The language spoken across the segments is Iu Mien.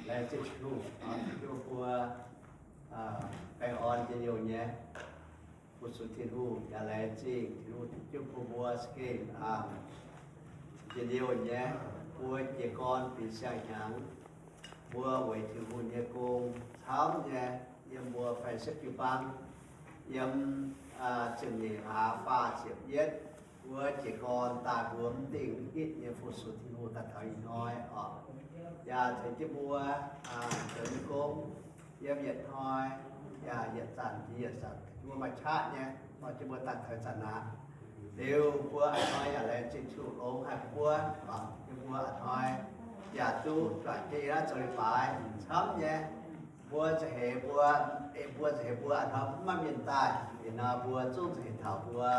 Laengz zingh Tin-Hungh, Tin-Hungh bun mbuo baengh orn njien-youh nyei, fu-sux Tin-Hungh yaac laengz zingh Tin-Hungh, Tin-Hungh bun mbuo za'gengh njien-youh nyei, mbuo jiez gorn bieqc siang-hnyangx, mbuo weic Tin-Hungh nyei gong camv nyei, yiem mbuo fai setv jiu-baang, yiem ziepc nyeic hlaax faah ziepc yietv, mbuo jiez gorn daaih mbuo mv dingh hitv nyei fu-sux Tin-Hungh daaih taux ih hnoi oc. Yaac tengx jienv mbuo zoux nyei gong, yiem yietc hnoi, yaac yietc zanc jiex yietc zanc, mbuo maaih qaqv nyei, nor jienv mbuo daaih taux zanc aqv. Liuz mbuo a'hnoi yaac laengz zingh Tin-Hungh longx haic bun mbuo, yiem mbuo a'hnoi yaac duqv juangc jienv yiem naaiv zoux leiz-baaix camv nyei. Mbuo za'heix mbuo, mbuo za'heix mbuo a'hnoi mv maaih mienh daaih, ih hnoi mbuo zungv za'heix taux mbuo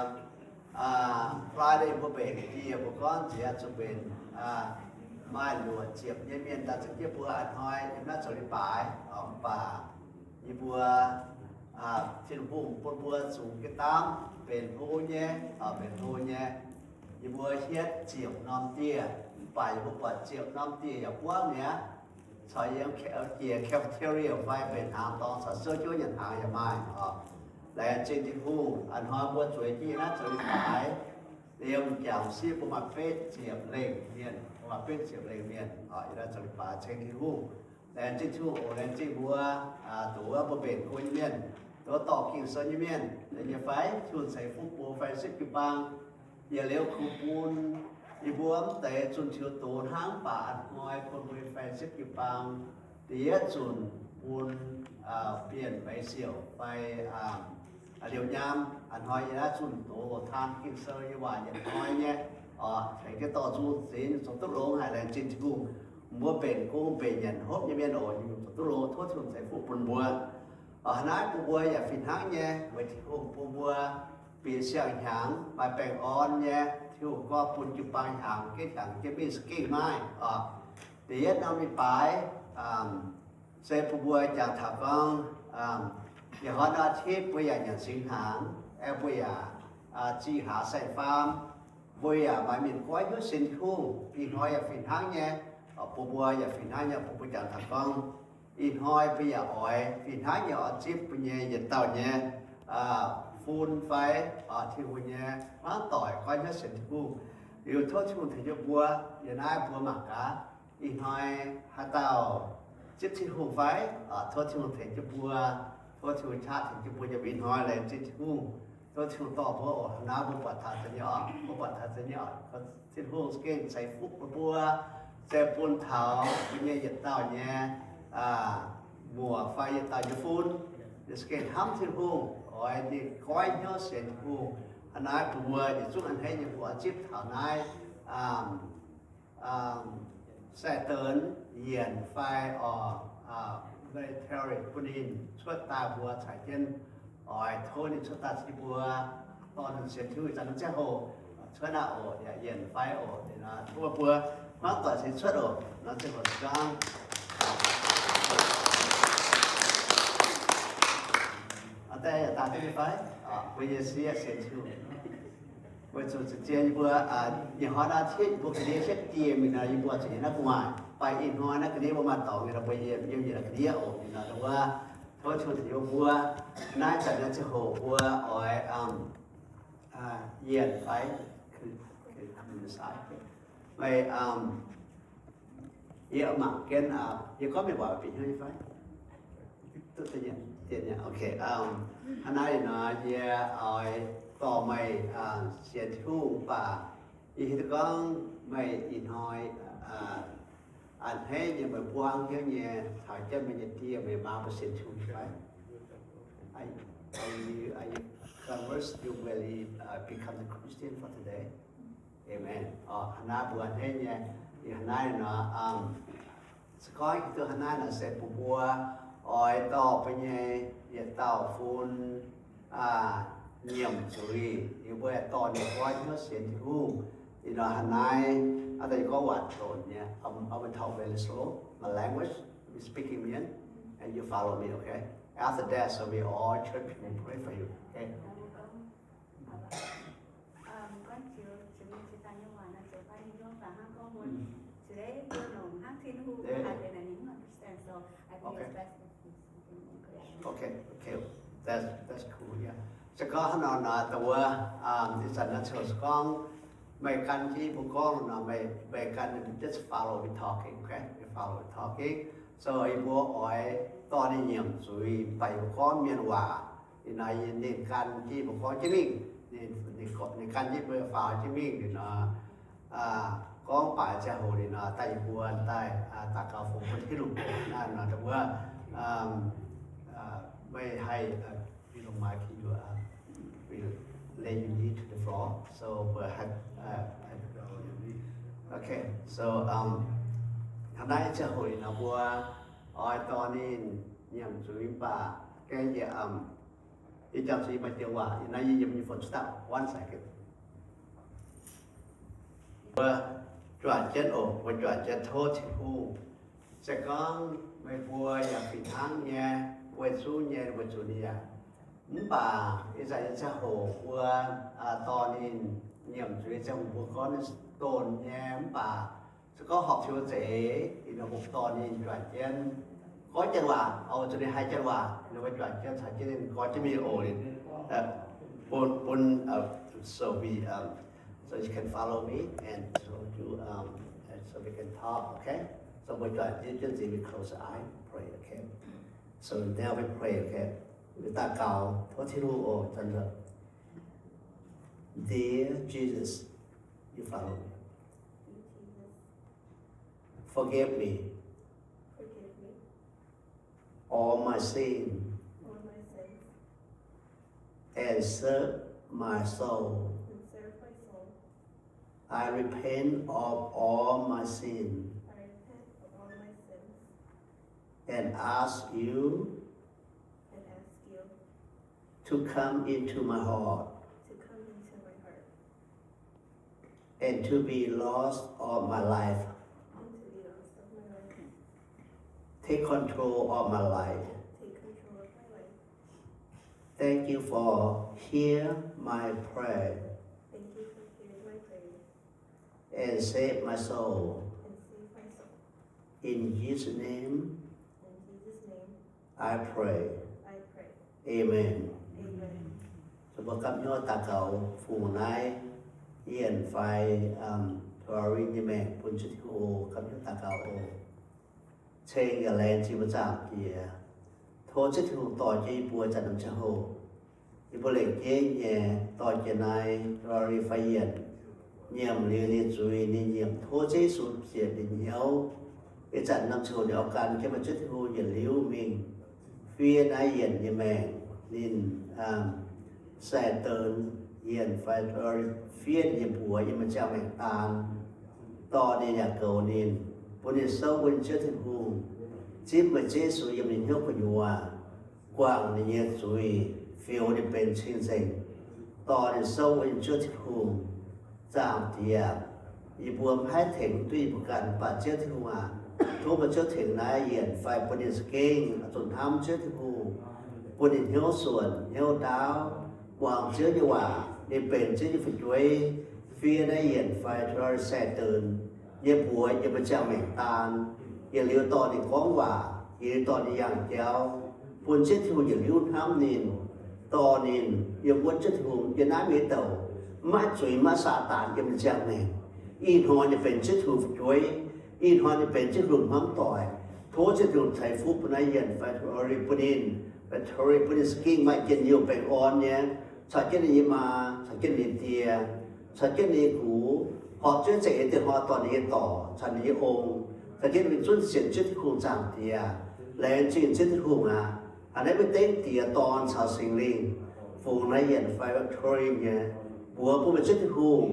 Friday mbuo mbenc ndie, mbuo gorngv nziex zuqc mbenc maaih luoqc ziepc nyei mienh daaih zengc jienv mbuo a'hnoi yiem naaiv zoux leiz-baaix. Mv baac yie mbuo Tin-Hungh bun mbuo zungx jienv dangv mbenc hlo nyei, mbenc hlo nyei. Yie mbuo hietv ziepc norm dieh, mv baac yie mbuo buatc ziepc norm dieh yaac buangv mi'aqv. Caux yiem jiex cafeteria fai mbenc hnaangx dorngx caux souv jouv nyanc hnaangx yaac maaih oc. Laengz zingh Tin-Hungh, a'hnoi mbuo zueiz jienv yiem naaiv zoux leiz-baaix, liemh jangc sieqv mbuo maaih betv ziepc lengh mienh, mbuo maaih betv ziepc lengh mienh oc, yiem naaiv zoux leiz-baaix ceng Tin-Hungh. Laengz zingh Tin-Hungh oc, laengz zingh mbuo, dongh wuov mbuo mbenc hlo nyei mienh, dongh wuov dorh Ging-Sou nyei mienh, deix nyei fai Tin-Hungh ceix fuqv bun fai setv jiu-baang, yietc liuz kuh bun yie mbuo mv deix zunh tiux doz hnangv, mv baac a'hnoi bun mbuo fai setv jiu-baang da'yietv zunc bun Bienh Meix Siouc fai Liuz Nyaam, a'hnoi yiem naaiv zunh doz loz-taan Ging-Sou nyei waac yietc hnoi nyei oc, tengx jienv dorh nzung zinx zoux duqv longx haic, laengz zingh Tin-Hungh. Mbuo mbenc gong mbenc nyanc hopv nyei mienh oc, zoux duqv longx, tov Tin-Hungh ceix fuqv bun mbuo. Hnangv naaiv bun mbuo yaac fih hnangv nyei, weic Tin-Hungh bun mbuo bieqc siang-hnyangx maaih baengh orn nyei, Tin-Hungh gorngv bun jiu-baang hnyangx, gengh hnyangx jienv mingh za'gengh maaih oc. Da'yietv norm leiz-baaix se bun mbuo jangx taux gorngv, ih hnoi naaiv titv mbuo yaac nyanc singx hnaangx, aengx mbuo yaac zih hlaax sai-faam, mbuo yaac maaih mienh goiv hnyouv sienx Tin-Hungh. Ih hnoi yaac fih hnangv nyei, bun mbuo yaac fih hnangv nyei, bun mbuo jangx taux gorngv ih hnoi mbuo yaac oix fih hnangv nyei oix zipv mbuo nyei yietc dauh nyei fun fai Tin-Hungh nyei hmuangv doic goiv hnyouv sienx Tin-Hungh. Liuz tov Tin-Hungh tengx jienv mbuo, yiem naaiv mbuo mangc gaax ih hnoi haaix dauh zipv Tin-Hungh fai? Tov Tin-Hungh tengx jienv mbuo, tov Tin-Hungh qaqv tengx jienv mbuo yiem ih hnoi laengz zingh Tin-Hungh. Tov Tin-Hungh dorh mbuo oc. Hnangv naaiv mbuo buatc taux deix nyei oc, mbuo buatc taux deix nyei oc, Tin-Hungh za'gengh ceix fuqv bun mbuo, se bun taux mbuo nyei yietc dauh nyei muoc fai yietc dauh nyei fun, ninh za'gengh hnamv Tin-Hungh, oix ninh goiv hnyouv sienx Tin-Hungh. Hnangv naaiv bun mbuo yietc zungv a'hneiv nyei mbuo zipv taux naaiv Satan yienc fai oc, military bun ninh cuotv daaih mbuo caux jienv oix tov ninh cuotv daaih caux jienv mbuo dorh ninh sienx Tin-Hungh zanc naaiv ziangh hoc cuotv naaiv oc, yaac yienc fai oc, tov mbuo hmuangv doic cingx cuotv oc, naaiv ziangh hoc za'gengh daaih yaac daaih duqv nyei fai? Mbuo nyei sieqv sienx Tin-Hungh. Weic zuqc zien yie mbuo, ih hnoi naaiv titv mbuo ga'ndiev hietv dieh mingh nor, yie mbuo zuqc yiem naaiv gu'nguaaic. Mv baac ih hnoi naaiv ga'ndiev mbuo maaih dorngx nyei nor, mbuo yiem yietc ga'ndiev oc. Ih hnoi wuov tov Tin-Hungh bun mbuo naaiv zanc naaiv ziangh hoc mbuo oix yienc fai, meih, yie mangc jienv, yie gorngv mienh waac bieqc hnyouv nyei fai? Duqv, ok. Hnangv naaiv nor yie oix dorh meih sienx Tin-Hungh, mv baac yie hiuv duqv gorngv meih ih hnoi a'hneiv nyei, meih buangv hnyouv nyei caux jienv meih nyei die meih maa mbuo sienx Tin-Hungh fai? Are you, are you converted? You really become the Christian for today? Amen. Hnangv naaiv mbuo a'hneiv nyei, ih hnangv naaiv nor, se gorngv duqv hnangv naaiv nor se bun mbuo oix dorh mbuo nyei yietc dauh fun nyiemc zuiz, liuz mbuo aengx dorh ninh goiv hnyouv sienx Tin-Hungh. Ih nor hnangv naaiv, aa, da'nyeic gorngv waac donx nyei, I will talk very slow, my language, we speaking Mien, and you follow me, okay? After that, so we all church people pray for you, okay? Hnangv naaiv, hnangv Tin-Hungh, hnangv Tin-Hungh, Okay, okay, that's that's cool. Yeah. Se gorngv hnangv nor, dongh wuov, ih zanc naaiv ziouc se gorngv meih gan jienv mbuo gorngv nor, meih meih gan, just follow me talking, okay? You follow me talking. So yie mbuo oix dorh ninh nyiemc zuiz, mv baac yie mbuo gorngv mienh waac. Ih hnoi yie, ninh gan jienv mbuo gorngv jienv mingh, ninh gan jienv mbuo faaux jienv mingh liuz nor, gorngv baac ziangh hoc liuz nor, daaih yie mbuo daaih daux gaux fungx bun Tin-Hungh naaiv nor, wuov, meih haih, you know, Mike, you, we lay you knee to the floor. So, okay, so, hnangv naaiv ziangh hoc liuz nor, mbuo oix dorh ninh nyiemc zuiz mv baac gaengh yie, yie jangx zuiz maaih deix waac, ih hnoi yie yiem nyei fon cuotv daaih one second. Mbuo juangc jienv oc, mbuo juangc jienv tov Tin-Hungh. Se gorngv meih mbuo yaac fih hnangv nyei, weic zuqc nyei, weic zuqc ninh yaac, mv baac ih zanc nyei ziangh hoc mbuo dorh ninh nyiemc zuiz, ziangh hoc mbuo gorngv ninh donx nyei, mv baac se gorngv horpc tiux zeiz, ih hnoi mbuo dorh ninh juangc jienv gorngv janx waac, oix zuqc ninh haih janx waac, ninh mbuo juangc jienv caux jienv ninh gorngv jienv mingh oc. Bun, bun, so we, so you can follow me and so you, and so we can talk, okay? So mbuo juangc jienv, jienv zingx, we close the eye, pray, okay? So now we pray, okay? Daux gaux, tov Tin-Hungh oc, zanc. Dear Jesus, you follow me. Forgive me all my sin and save my soul. I repent of all my sin and ask you to come into my heart and to be Lord of my life. Take control of my life. Thank you for hear my prayer and save my soul. In Jesus' name, I pray. Amen. So mbuo gapv hnyouv daux gaux fungx naaiv yienh fai Tori nyei maengc bun Ziouv Tin-Hungh oc. Gapv hnyouv daux gaux oc. Ceng yaac laengz zingh mbuo Zaangc Diex. Tov Ziouv Tin-Hungh dorh jienv yie mbuo zanc norm ziangh hoc, yie mbuo lengc jeiv nyei dorh jiex naaiv Tori fai yienh nyiemc liuz ninh zuiz ninh nyiemc, tov Ziouv Yesu ziec ninh hnyouv. Ih zanc norm ziangh hoc ninh oix gan jienv maaih Ziouv Tin-Hungh yietc liuz mingh fiev naaiv yienh nyei maengc. Ninh sai-donx yienh fai Tori fiev ninh nyei mbuox yiem maaih ziangh maengc daan, dorh ninh yaac goux ninh, bun ninh souv wuov Ziouv Tin-Hungh, zipv meih Ziouv Yesu yiem ninh hnyouv gu'nyuoz, guangc ninh nyei zuiz, fioux ninh benx cing-nzengc, dorh ninh souv wuov Ziouv Tin-Hungh. Zaangc Diex, yie mbuo maiv haih tengx duqv yie mbuo ganh, mv baac Ziouv Tin-Hungh aac, tov meih Ziouv tengx naaiv yienh fai bun ninh za'gengh zuqc hnamv Ziouv Tin-Hungh, bun ninh hnyouv suonc hnyouv ndaauv, muangx Ziouv nyei waac, ninh benx Ziouv nyei fu'jueiv, fiev naaiv yienh fai sai-donx nyei mbuox yiem maaih ziangh maengc daan, yietc liuz dorh ninh gorngv waac, yietc liuz dorh ninh yangh jauv, bun Ziouv Tin-Hungh yietc liuz hnamv ninh, dorh ninh yiem wuov Ziouv Tin-Hungh yiem naaiv mingh douc, maiv zuiz maiv Saadaan yiem ninh ziangh maengc. Ih hnoi ninh benx Ziouv Tin-Hungh fu'jueiv, ih hnoi ninh benx Ziouv Tin-Hungh hmuangv doic. Tov Ziouv Tin-Hungh ceix fuqv bun naaiv yienh fai Tori bun ninh, fai Tori bun ninh za'gengh maaih njien-youh baengh orn nyei, caux jienv ninh nyei maa, caux jienv ninh die, caux jienv ninh gux, horpc Ziouv za'eix diex hnoi dorh ninh nyei dorc caux ninh nyei ong, caux jienv ninh zunv sienx Ziouv Tin-Hungh. Zaangc Diex, laengz zingh Ziouv Tin-Hungh aac. Hnangv naaiv meih dengv Diex, Dorn caux Singx Lingh, fungx naaiv yienh fai Tori nyei mbuox bun meih Ziouv Tin-Hungh,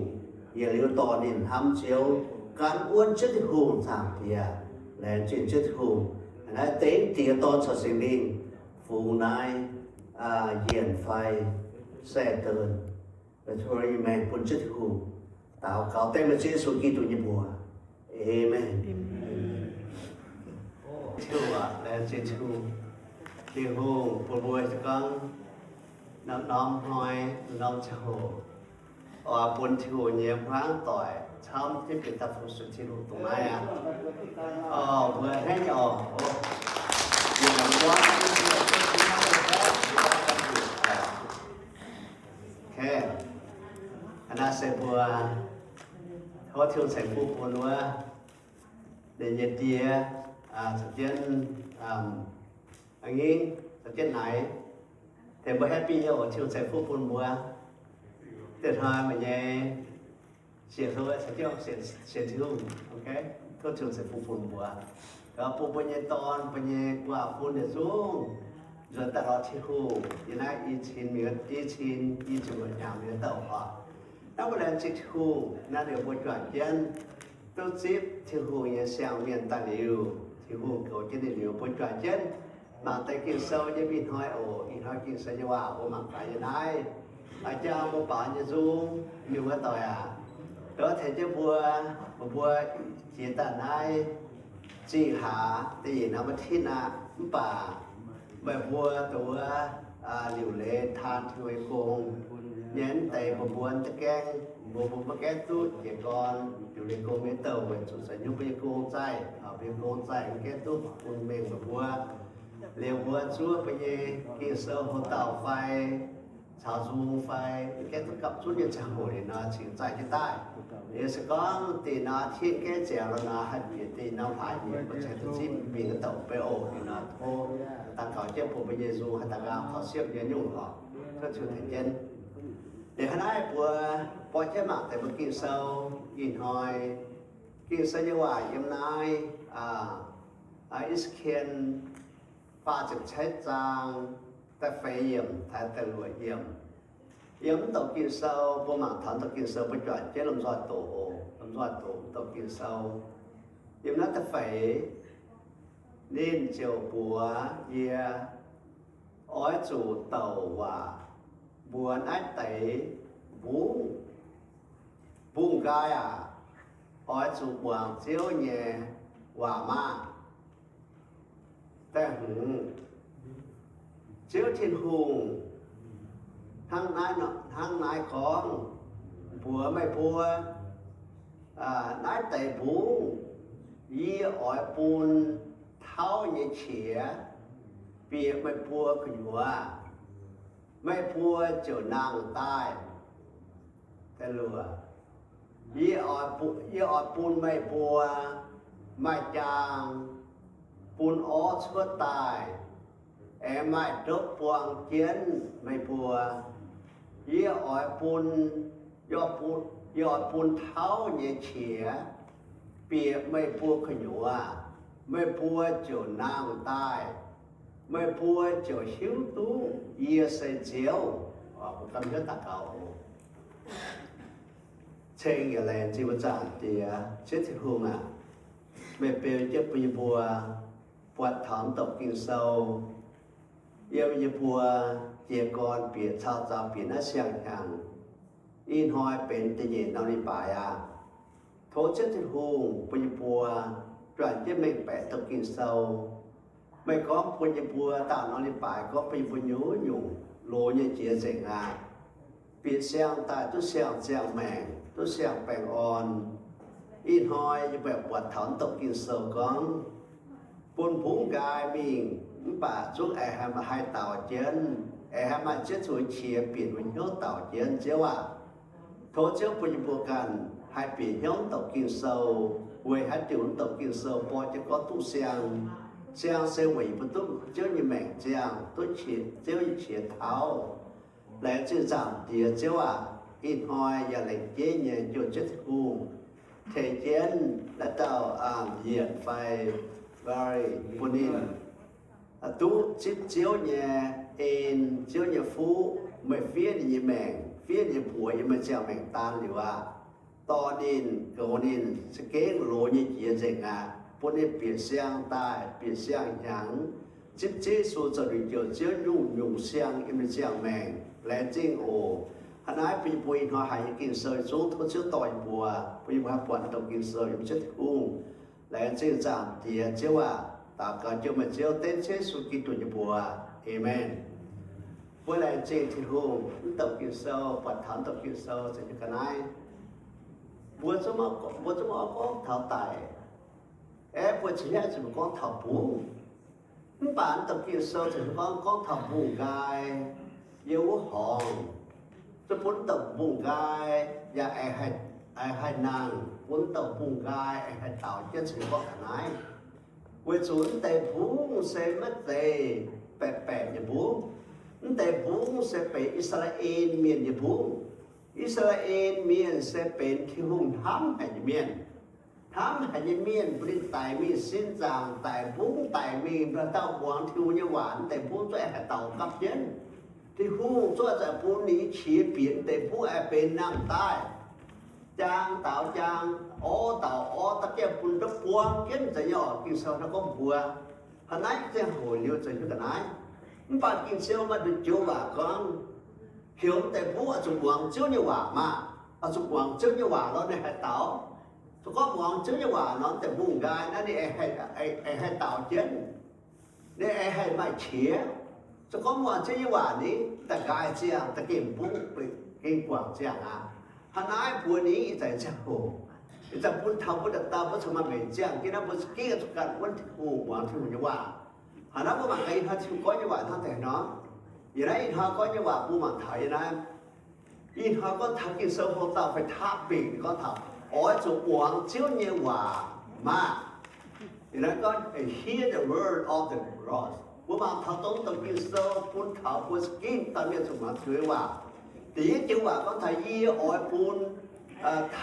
yietc liuz dorh ninh hnamv Ziouv, gan wuonv Ziouv Tin-Hungh. Zaangc Diex, laengz zingh Ziouv Tin-Hungh. Hnangv naaiv dengv Diex, Dorn caux Singx Lingh fungx naaiv yienh fai sai-donx, Tori maengx bun Ziouv Tin-Hungh. Daux gaux dengv meih Ziouv Yesu Giduc nyei mbuox. Aamen. Tin-Hungh aac, laengz zingh Tin-Hungh. Tin-Hungh bun mbuo se gorngv norm-norm hnoi, norm-norm ziangh hoc, oix bun Tin-Hungh nyei hmuangv doic camv jienv bieqc daaih fu-sux Tin-Hungh dongh naaiv aqv. Mbuo hnangv nyei oc. Mbuo tov Tin-Hungh ceix fuqv bun wuov ninh nyei die, caux jienv ngingv, caux jienv naaiv. Tengx mbuo happy nyei oc. Tin-Hungh ceix fuqv bun mbuo. Diex hnoi meih nyei sienx hlo caux jienv sienx Tin-Hungh. Tov Tin-Hungh ceix fuqv bun mbuo, bun mbuo nyei dorn, mbuo nyei guaax fun yietc zungv nzuonx daaih lorz Tin-Hungh yiem naaiv i cin mingh, i cin i ziepc luoqc hnyangx mingh wuov dauh oc. Naaiv mbuo laengz zingh Tin-Hungh naaiv liuz mbuo juangc jienv duqv zipv Tin-Hungh nyei siang-mienh daaih liuz, Tin-Hungh goux jienv ninh liuz, mbuo juangc jienv mangc deix Ging-Sou yiem ih hnoi oc. Ih hnoi Ging-Sou nyei waac mbuo mangc gaax yiem naaiv. Aa, jaa mbuo baaux nyei nzung, mienh muoz-doic aac, dongh tengx jienv mbuo, mbuo jiex daaih naaiv zingh hlaax da'nyeic norm mbuo tinv aqv. Mv baac meih mbuo dongh wuov liuc leiz taan Tin-Hungh nyei gong nyei mv deix, mbuo mbuo mv gaengh, mbuo mbuo mv gaengh duqv jiez gorn liuc leiz gong nyei douh weic zuqc zoux hnyouv mbuo nyei gong zaih, mbuo nyei gong zaih mv gaengh duqv bun mengh meih mbuo. Liuz mbuo zuov mbuo nyei Ging-Sou houx-dauh fai caux nzung fai mv gaengh duqv gapv zunv nyei ziangh hoc liuz nor cingx zaih jienv daaih. Liuz se gorngv da'nyeic norm tinv gaengh ziangx lorqc nor, haih bieqc da'nyeic norm hlaax nyei mbuo cingx duqv zipv mingh wuov douc beiv oc. Liuz nor tov daux gaux jienv bun mbuo nyei nzung haih daaih nqaang taux siepv nyei nyungc oc. Tov Tin-Hungh tengx jienv. Liuz hnangv naaiv mbuo borqv jienv mangc deix mbuo Ging-Sou ih hnoi. Ging-Sou nyei waac yiem naaiv E^se^ken faah ziepc cietv zaang da'feix yiemc taux da'luoqc yiemc. Yiem mv douc Ging-Sou, mbuo mangc taux mv douc Ging-Sou, mbuo juangc jienv lomh nzoih doqc oc. Lomh nzoih doqc mv douc Ging-Sou. Yiem naaiv da'feix, ninh ziouc mbuox yie, oix zuqc douc waac mbuox naaiv deix mbungv, mbungv nqaai aac, oix zuqc muangx Ziouv nyei waac maah! Da'hmz, Ziouv Tin-Hungh hnangv naaiv, hnangv naaiv gorngv mbuox meih mbuo, naaiv deix mbungv yie oix bun tauv nyei qiex bieqc meih mbuo gu'nyuoz, meih mbuo ziouc nangh daaih. Yie oix bun meih mbuo maaih jaang, bun orv cuotv daaih, aengx maaih ndopv buang jienv meih mbuo. Yie oix bun, yie oix bun tauv nyei qiex bieqc meih mbuo gu'nyuoz, meih mbuo ziouc nangh daaih, meih mbuo ziouc hiuv duqv yie se Ziouv. Mbuo ganh hnyouv daux gaux oc. Ceng yaac laengz zingh mbuo Zaangc Diex, Ziouv Tin-Hungh aac, meih beu jienv bun yie mbuo buatc taux mv douc Ging-Sou, yiem yie mbuo jiez gorn bieqc caux zaux bieqc naaiv siang-hnyangx. Ih hnoi benx da'nyeic norm leiz-baaix aqv. Tov Ziouv Tin-Hungh bun yie mbuo juangc jienv mengh baeqc douc Ging-Sou. Meih gorngv bun yie mbuo daauh norm leiz-baaix gorngv bun yie mbuo nyungc-nyungc loz nyei jiex nzengc aqv. Bieqc siang daaih duqv siang ziangh maengc, duqv siang baengh orn. Ih hnoi yie mbuo buatc taux mv douc Ging-Sou gorngv, bun mbungv nqaai mingh, mv baac zungv aengx haih, haih daaux jienv, aengx haih maaih Ziouv Tin-Hungh qiex bieqc mbuo hnyouv daaux jienv, Ziouv aac. Tov Ziouv bun yie mbuo ganh haih bieqc hnyouv mv douc Ging-Sou, weic haaix diuc mv douc Ging-Sou borh jienv gorngv duqv siang. Siang se weic yie mbuo duqv Ziouv nyei maengc ziangh, duqv qiex, Ziouv nyei qiex tauv. Laengz zingh Zaangc Diex Ziouv aac, ih hnoi yaac laengz jeiv nyei jouh Ziouv Tin-Hungh tengx jienv naaiv dauh yietc fai Valerie bun ninh duqv zipv Ziouv nyei en, Ziouv nyei fuqv. Meih fiev ninh nyei maengc, fiev ninh nyei buoz yiem meih ziangh maengc daan liuz aqv, dorh ninh, goux ninh za'gengh loz nyei jiex nzengc aqv, bun ninh bieqc siang daaih, bieqc siang-hnyangx, zipv Ziouv Yesu zoux ninh jouh Ziouv nyungc-nyungc siang yiem ninh ziangh maengc. Laengz zingh oc. Hnangv naaiv bun yie mbuo ih hnoi haiz nyei Ging-Sou yietc zungv tov Ziouv dorh yie mbuo, bun yie mbuo haih buatc douc Ging-Sou yiem Ziouv Tin-Hungh. Laengz zingh Zaangc Diex Ziouv aac. Daux gaux jienv meih Ziouv dengv Ziouv Yesu Giduc nyei mbuox. Aamen. Mbuo laengz zingh Tin-Hungh, mv douc Ging-Sou, buatc taux mv douc Ging-Sou caux jienv ga'naaiv. Mbuo zungv maiv, mbuo zungv maiv gorngv taux daic. Aeqv, mbuo cingx hnyouv zuqc gorngv taux mbungv. Mv baac mv douc Ging-Sou caux jienv gorngv, gorngv taux mbungv nqaai yiem wuov horngz. Zuqc bun dauh mbungv nqaai yaac aengx haih nangh, bun dauh mbungv nqaai aengx haih daux jienv caux ninh gorngv ga'naaiv. Weic zuqc mv deix mbungv se maiv zeiz baeqc baeqc nyei mbungv. Mv deix mbungv se benx I^saa^laa^en Mienh nyei mbungv. I^saa^laa^en Mienh se benx Tin-Hungh hnamv haic nyei mienh. Hnamv haic nyei mienh bun ninh daic mingh sin zaangc, daic mbungv daic mingh, dauh muangx Tin-Hungh nyei waac, mv deix mbungv zuqc aengx haih daux gapv jienv. Tin-Hungh zuqc aengx bun ninh nyei qiex bieqc mv deix mbungv aengx benx nangh daaih. Jaang daux jaang, orv daux orv, da'gengh bun ndopv buang jienv nzengc nyei oc. Ging-Sou naaiv gorngv mbuox hnangv naaiv. Ziangh hoc liuz zoux hiuv ga'naaiv. Mv baac Ging-Sou maaih nduqc joux waac gorngv, heuc mv deix mbungv oix zuqc muangx Ziouv nyei waac maah! Oix zuqc muangx Ziouv nyei waac lorz ninh haih daux. Se gorngv muangx Ziouv nyei waac nor, mv deix mbungv nqaai naaiv ninh aengx haih daux jienv. Ninh aengx haih maaih qiex. Se gorngv muangx Ziouv nyei waac ni, da'nqaai ziangh da'gengh mbungv gengh guangc ziangh aqv. Hnangv naaiv mbuox ninh ih zanc ziangh hoc, ih zanc bun taux mbuo dauh dauh mbuo zuqc maaih mbenc ziangh. Yie naaiv mbuo za'gengh zuqc ganh wuonv Tin-Hungh, muangx Tin-Hungh nyei waac. Hnangv naaiv mbuo mangc gaax ih hnoi Tin-Hungh gorngv nyei waac hnangv haaix nor. Yie naaiv ih hnoi gorngv nyei waac mbuo mangc taux yie naaiv. Ih hnoi gorngv taux Ging-Sou hlo dauh fai taqv bingc gorngv taux oix zuqc muangx Ziouv nyei waac maah! Yie naaiv gorngv, hear the word of the Lord. Mbuo mangc taux dongh Ging-Sou bun taux mbuo za'gengh dauh mienh zuqc muangx Ziouv nyei waac. Da'yietv joux waac gorngv taux yie oix bun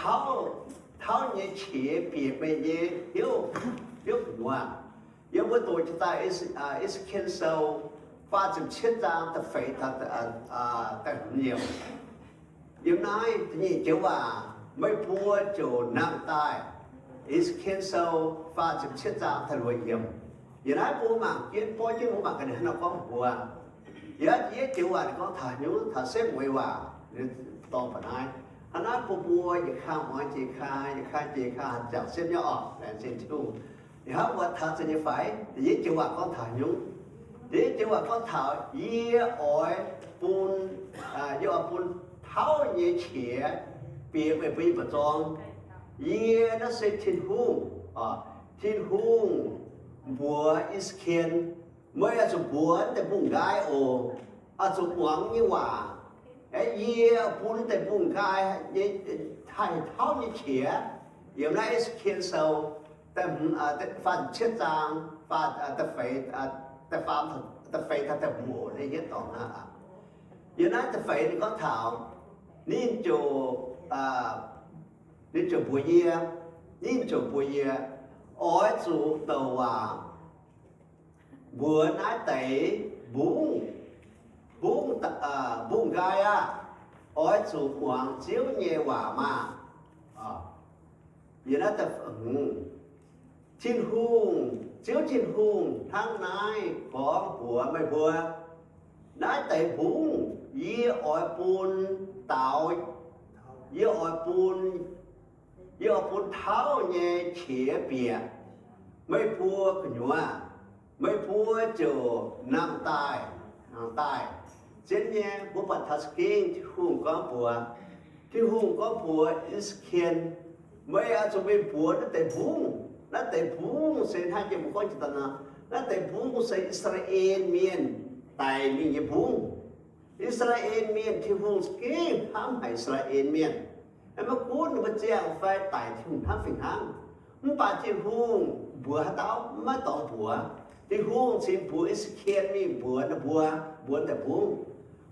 tauv, tauv nyei qiex bieqc meih nyei hnyouv, hnyouv gu'nyuoz. Yiem mbuo doqc jiex daaih E^se^ken Sou faah ziepc cietv zaang da'feix, da'hmz yiemc. Yiem naaiv da'nyeic joux waac, meih mbuo ziouc nangh daaih. E^se^ken Sou faah ziepc cietv zaang da'luoqc yiemc. Yiem naaiv mbuo mangc jienv, borv jienv mbuo mangc gaax ninh hnangv nor gorngv mbuox. Yiem naaiv da'yietv joux waac ninh gorngv taux hnyouv, taux setv mueiz waac, dorng ba'naaiv. Hnangv naaiv bun mbuo yietc kang muangx jiex kang, yietc kang jiex kang, jangx setv nyei orqc, laengz zingh Tin-Hungh. Ninh hnamv mbuo taux za'gengh nyei fai? Da'yietv joux waac gorngv taux hnyouv. Da'yietv joux waac gorngv taux yie oix bun, yie oix bun tauv nyei qiex bieqc meih mbuo nyei mba'zorng. Yie naaiv se Tin-Hungh. Tin-Hungh mbuox E^se^ken, meih oix zuqc mbuox deix mbungv nqaai oc. Oix zuqc muangx nyei waac. Yie bun deix mbungv nqaai nyei, haih tauv nyei qiex. Yiem naaiv E^se^ken Sou faah ziepc cietv zaang, da'faam, da'feix taux da'hmz yietv dorngx aqv. Yiem naaiv da'feix ninh gorngv taux, ninh ziouc, ninh ziouc mbuox yie, ninh ziouc mbuox yie, oix zuqc douc waac mbuox naaiv deix mbungv, mbungv, mbungv nqaai aah, oix zuqc muangx Ziouv nyei waac maah! Yiem naaiv, Tin-Hungh, Ziouv Tin-Hungh hnangv naaiv gorngv mbuox meih mbuo, naaiv deix mbungv yie oix bun daux, yie oix bun, yie oix bun tauv nyei qiex bieqc meih mbuo gu'nyuoz, meih mbuo ziouc nangh daaih, nangh daaih. Zien nyei, mbuo buatc taux za'gengh Tin-Hungh gorngv mbuox, Tin-Hungh gorngv mbuox E^se^ken, meih oix zuqc mingh mbuox naaiv deix mbungv. Naaiv deix mbungv se hnangv yie mbuo gorngv jiex daaih nor, naaiv deix mbungv se I^saa^laa^en Mienh daic mingh nyei mbungv. I^saa^laa^en Mienh, Tin-Hungh za'gengh hnamv haic I^saa^laa^en Mienh. Maiv gunv ninh mbuo ziangh fai daic, Tin-Hungh hnamv fih hnangv. Mv baac Tin-Hungh mbuox haaix dauh maiv dorngx mbuox. Tin-Hungh cingx mbuox E^se^ken mingh mbuox ninh mbuo, mbuox deix mbungv,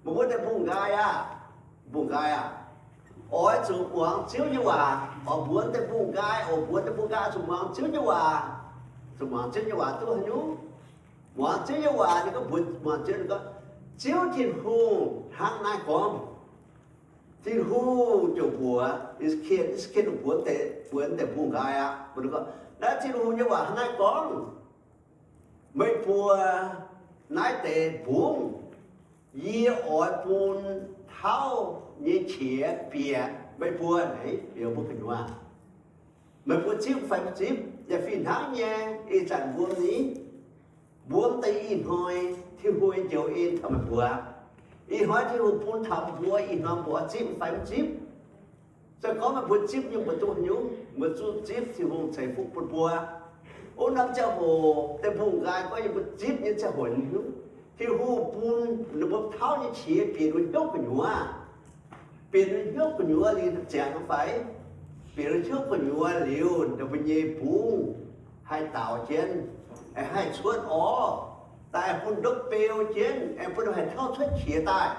meih mbuo deix mbungv nqaai aah! Mbungv nqaai aah! Oix zuqc muangx Ziouv nyei waac. Oix mbuox deix mbungv nqaai, oix mbuox deix mbungv nqaai zuqc muangx Ziouv nyei waac. Zuqc muangx Ziouv nyei waac duqv haaix nyungc? Muangx Ziouv nyei waac, ninh gorngv mbuox, muangx Ziouv, ninh gorngv, Ziouv Tin-Hungh hnangv naaiv gorngv. Tin-Hungh ziouc mbuox E^se^ken, E^se^ken mbuox deix, mbuox deix mbungv nqaai aqv, mbuox ninh gorngv, naaiv Tin-Hungh nyei waac hnangv naaiv gorngv, meih mbuo naaiv deix mbungv, yie oix bun tauv nyei qiex bieqc meih mbuo, bieqc mbuo gu'nyuoz. Meih mbuo zipv fai mv zipv? Yaac fih hnangv nyei, ih zanc mbuo ni, mbuo deix ih hnoi Tin-Hungh njoux en taux meih mbuo. Ih hnoi Tin-Hungh bun taux mbuo, ih hnoi mbuo zipv fai mv zipv? Se gorngv meih mbuo zipv nyei, mbuo duqv haaix nyungc? Mbuo zuqc zipv Tin-Hungh ceix fuqv bun mbuo. Wuov norm ziangh hoc deix mbungv nqaai gorngv yie mbuo zipv nyei ziangh hoc hnyouv, Tin-Hungh bun ninh mbuo tauv nyei qiex bieqc ninh mbuo hnyouv gu'nyuoz. Bieqc hnyouv gu'nyuoz liuz ziangx fai? Bieqc hnyouv gu'nyuoz liuz, ninh mbuo nyei bungx haih daaux jienv, aengx haih cuotv orv, daaih bun ndopv beu jienv, aengx bun haih tauv cuotv qiex daaih.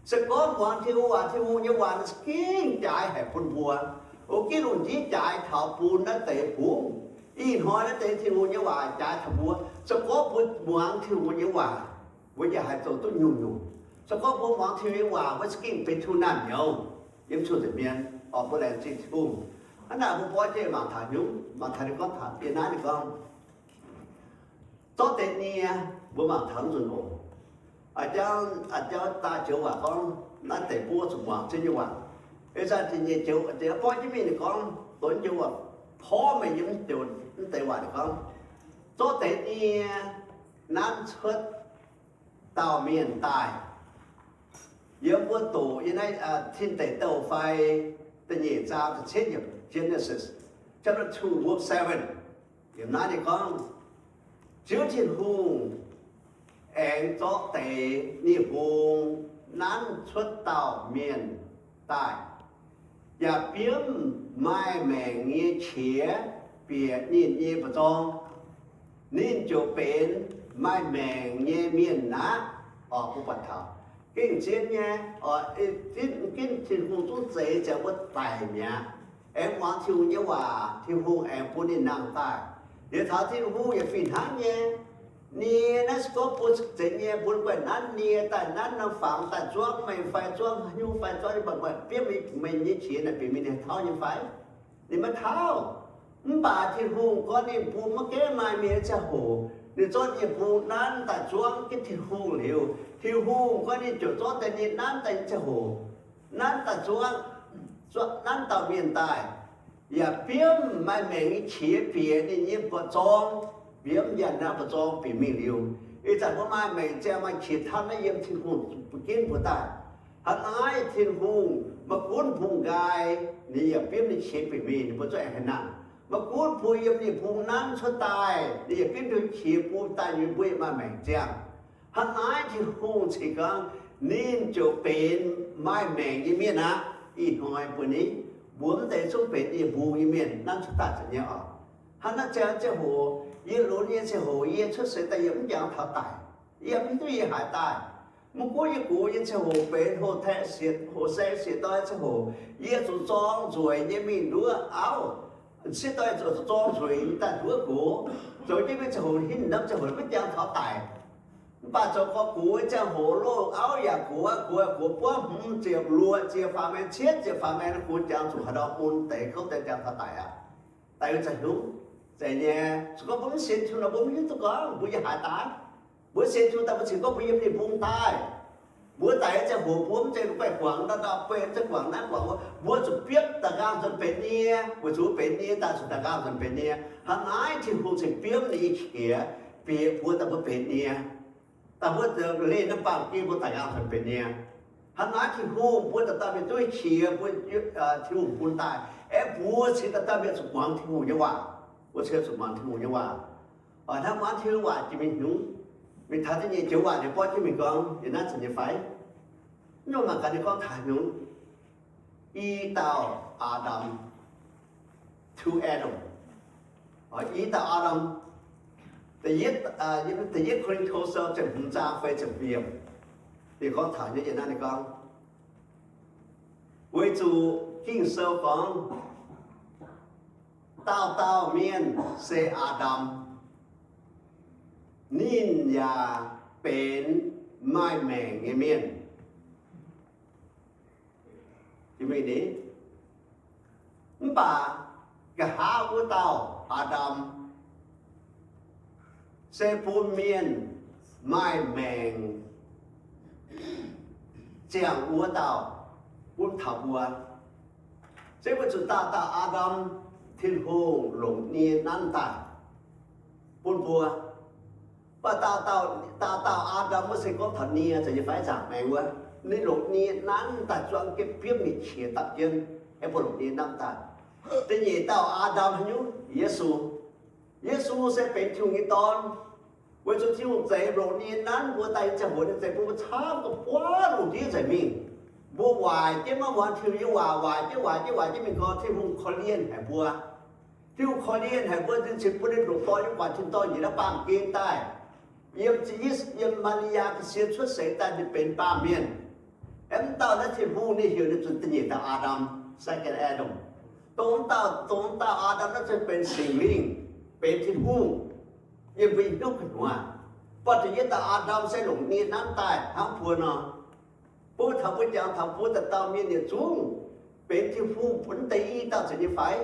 Se gorngv muangx Tin-Hungh waac, Tin-Hungh nyei waac za'gengh jaaix haic bun mbuo. O, gengh lungh ndiev jaaix taux bun naaiv deix bungx. Ih hnoi naaiv deix Tin-Hungh nyei waac jaaix taux mbuo. Se gorngv mbuo muangx Tin-Hungh nyei waac, mbuo yaac haih zoux duqv nyungc-nyungc. Se gorngv mbuo muangx Tin-Hungh nyei waac, mbuo za'gengh benx tungh naamh nyouz yiem zunh nzengc mienh, oc, mbuo laengz zingh Tin-Hungh. Hnangv naaic mbuo borqv jienv mangc taux nyungc, mangc taux ninh gorngv taux yie naaiv ninh gorngv, zorqv deix nie, mbuo mangc taux nzunc oc. A'jang, a'jang daaih joux waac gorngv, naaiv deix buov zuqc muangx jienv nyei waac. Ih zanc da'nyeic joux, da'nyeic borqv jienv mingh ninh gorngv, donx joux waac, porv meih yiem joux, mv deix waac ninh gorngv, zorqv deix nie nanv cuotv dauh mienh daaih. Yiem mbuo doqc yiem naaiv Tin Deic Douh fai da'nyeic zaang da'cietv yiemc, Genesis chapter two verse seven. Yiem naaiv ninh gorngv, Ziouv Tin-Hungh aengx zorqv deix nie-hungh nanv cuotv dauh mienh daaih, yaac biomv maaih maengc nyei qiex bieqc ninh nyei mba'zorng. Ninh ziouc benx maaih maengc nyei mienh aqv. Oc, mbuo buatc taux gengh zien nyei, oc, ginv Tin-Hungh zungv zeix ziangx mbuo daic mi'aqv. Aengx muangx Tin-Hungh nyei waac, Tin-Hungh aengx bun ninh nangh daaih. Liuz taux Tin-Hungh yaac fih hnangv nyei. Nie naaiv se gorngv bun zeix nyei, bun guaih nanv nie daaih, nanv norm fangx daaih zuangv meih fai zuangv haaix nyungc fai zuangv nyei, mv baac guaih biomv meih nyei qiex naaic bieqc mingh, ninh haih tauv nyei fai? Ninh maiv tauv. Mv baac Tin-Hungh gorngv ninh bun maiv gaengh maaih mienh nyei ziangh hoc, ninh zorqv nie-hungh nanv daaih zuangv jienv Tin-Hungh liuz, Tin-Hungh gorngv ninh ziouc zorqv deix nie nanv daaih nyei ziangh hoc, nanv daaih zuangv, zuangv nanv dauh mienh daaih, yaac biomv maaih maengc nyei qiex bieqc ninh nyei mba'zorng, biomv yaac nangh mba'zorng bieqc mingh liuz. Ih zanc mbuo maaih maengc ziangh maaih qiex tauv naaiv yiem Tin-Hungh bun ginv mbuo daaih. Hnangv naaiv Tin-Hungh maiv gunv bungx nqaai, ninh yaac biomv ninh qiex bieqc mingh, ninh mbuo zungv aengx haih nangh. Maiv gunv mbuo yiem nie-hungh nanv cuotv daaih, ninh yaac biomv ninh qiex bun daaih, yie mbuo yaac maaih maengc ziangh. Hnangv naaiv Tin-Hungh cingx gorngv ninh ziouc benx maaih maengc nyei mienh aqv. Ih hnoi mbuo ni, mbuo mv deix zungv benx nie-hungh nyei mienh nanv cuotv daaih nyei oc. Hnangv naaiv ziangh ziangh hoc, yie lunx nyei ziangh hoc, yie cuotv seix daaih yie mv jangx taux daic. Yie mv hiuv duqv yie haaix daaih. Mv gunv yie gox nyei ziangh hoc benx hoqc se siec doix ziangh hoc, yie zuqc zorng nzueic nyei mingh nduov auv. Sieqv doix zuqc zorng nzueic nyei daaih nduov gox. Zoux jienv mingh ziangh hoc hinc ndamv ziangh hoc maiv jangx taux daic. Mv baac zoux gorx gox ziangh hoc loz auv yaac gox, gox gox buov hmz ziepc luoqc ziepc faaux maengx, cietv ziepc faaux maengx, gox jangx zuqc haaix ndau mun deix kouv deix jangx taux daic aqv. Daic wuov zanc hnyouv zeiz nyei. Se gorngv mbuo mv sienx Tin-Hungh nor, mbuo mv hiuv duqv gorngv mbuo yiem haaix daaih. Mbuo sienx Tin-Hungh daaih, mbuo cingx gorngv mbuo yiem nie-hungh daaih. Mbuo daic nyei ziangh hoc mbuo mv zeiz guaih guangc ndau ndau, mv zeiz guangc naaiv guangc wuov, mbuo zuqc biopv daaih nqaang nzuonx benx nie. Weic zuqc benx nie daaih zuqc daaih nqaang nzuonx benx nie. Hnangv naaiv Tin-Hungh cingx biopv ninh nyei qiex bieqc mbuo daaih mbuo benx nie. Daaih mbuo leih naaiv baamh gen mbuo daaih nqaang nzuonx benx nie. Hnangv naaiv Tin-Hungh mbuo daaih dauh mienh duqv qiex mbuo, Tin-Hungh bun daaih, aeqv, mbuo cingx daaih dauh mienh zuqc muangx Tin-Hungh nyei waac. Mbuo cingx zuqc muangx Tin-Hungh nyei waac. Hnangv muangx Tin-Hungh waac jiex mingh hnyungv, mingh taux da'nyeic joux waac ninh borqv jienv mingh gorngv, yie naaiv zanc nyei fai? Nyungc mangc gaax ninh gorngv taux hnyungv. I dauh Aa^ndam, two Adam. I dauh Aa^ndam, da'yietv, da'yietv Ko^lin^to Sou ziepc hmz zaang feix ziepc yiemc, ninh gorngv taux nyei, yie naaiv ninh gorngv, weic zuqc Ging-Sou gorngv, dauh dauh mienh se Aa^ndam, ninh yaac benx maaih maengc nyei mienh. Mv baac nqa'haav wuov dauh Aa^ndam se bun mienh maaih maengc ziangh wuov dauh, bun taux mbuo. Se weic zuqc dauh dauh Aa^ndam, Tin-Hungh longc nie nanv daaih bun mbuo. Mv baac dauh dauh, dauh dauh Aa^ndam wuov se gorngv taux nie, zanc nyei fai, zaangc maengx wuov, ninh longc nie nanv daaih zuangx jienv biomv ninh qiex dapv jienv, aeqv, bun longc nie nanv daaih. Da'nyeic dauh Aa^ndam haaix nyungc? Yesu. Yesu se benx Tin-Hungh nyei Dorn. Weic zuqc Tin-Hungh zeix longc nie nanv mbuo daaih nyei ziangh hoc, ninh zeix bun mbuo camv dongh buov lungh ndiev nzengc mingh. Mbuo waaic jienv maiv muangx Tin-Hungh nyei waac, waaic jienv waaic jienv waaic jienv mingh gau, Tin-Hungh korv-lienh haic mbuo. Tin-Hungh korv-lienh haic mbuo, ninh cingx bun ninh ndoqc dorn nyei guaax tin dorh njiec naaiv baamh gen daaih, yiem, yiem Maa^li^yaa ga'sie cuotv seix daaih ninh benx baamh mienh. Aeqv, mv dauh naaiv Tin-Hungh ninh heuc ninh zuqc da'nyeic dauh Aa^ndam, second Adam. Dongh dauh, dongh dauh Aa^ndam naaiv se benx Singx Lingh, benx Tin-Hungh, yiem mbuo nyei hnyouv gu'nyuoz. Mv baac da'yietv dauh Aa^ndam se longc nie nanv daaih hnangv mbuo nor. Mbuo taux mbuo jangx taux mbuo dauh dauh mienh yietc zungv benx Tin-Hungh bun deix i dauh zuqc nyei fai?